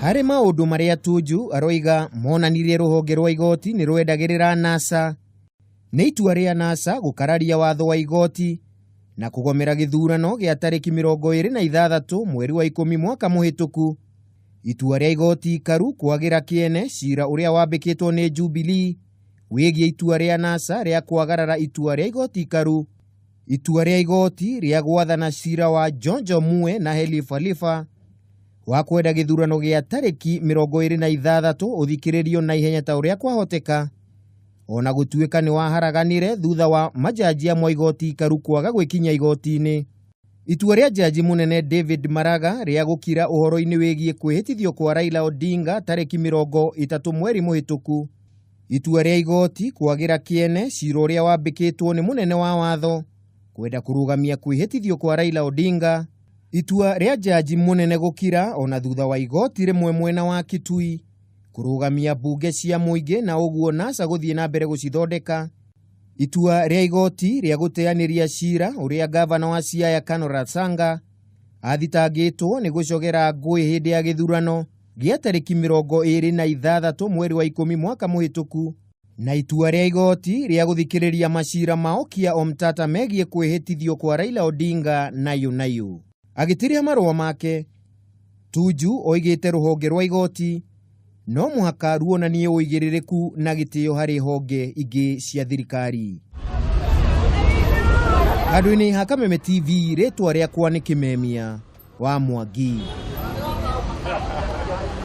Harĩ maũndũ marĩa Tuju aroiga monanirie rũhonge rwa igoti nĩ rwendagĩrĩra NASA nĩ itua rĩa NASA gũkararia watho wa igoti na kũgomera gĩthurano gĩa tarĩki 26 mweri wa 10 mwaka mũhĩtũku. Itua rĩa igoti ikaru kwagĩra kĩene cira ũrĩa wambĩkĩtwo nĩ Jubilee wĩgiĩ itua rĩa NASA rĩa kwagarara itua rĩa igoti ikaru. Itua rĩa igoti rĩa gwathana cira wa Njonjo Mue na Helifa Khalifa wa kwenda gĩthurano gĩa tarĩki 26 ũthikĩrĩrio na ihenya ta ũrĩa kwahoteka, ona gũtuĩka nĩ waharaganire thutha wa majaji amwe a igoti ikaru kwaga gwĩkinyia igoti-inĩ. Itua rĩa jaji mũnene David Maraga rĩa gũkira ũhoro-inĩ wĩgiĩ kwĩhĩtithio kwa Raila Odinga tarĩki 30 mweri mũhĩtũku. Itua rĩa igoti kwagĩra kĩene cira ũrĩa wambĩkĩtwo nĩ mũnene wa watho kwenda kũrũgamia kwĩhĩtithio kwa Raila Odinga. Itua rĩa jaji mũnene gũkira ona thutha wa igoti rĩmwe mwena wa Kitui kũrũgamia mbunge cia mũingĩ na ũguo NASA gũthiĩ na mbere gũcithondeka. Itua rĩa igoti rĩa gũteanĩria cira ũrĩa gavana wa Siaya Conrad Sanga athitangĩtwo nĩ gũcogera ngũĩ hĩndĩ ya gĩthurano gĩa tarĩki 26 mweri wa 10 mwaka mũhĩtũku, na itua rĩa igoti rĩa gũthikĩrĩria macira ma Okiya Omtata megiĩ kwĩhĩtithio kwa Raila Odinga nayu nayu. Agĩtiria marũa make, Tuju oigĩte rũhonge rwa igoti no mũhaka ruonanie ũigĩrĩrĩku na gĩtĩo harĩ honge ingĩ cia thirikari. Handũ-inĩ ha Kameme TV, rĩtwa rĩakwa nĩ Kĩmemia wa Mwangi.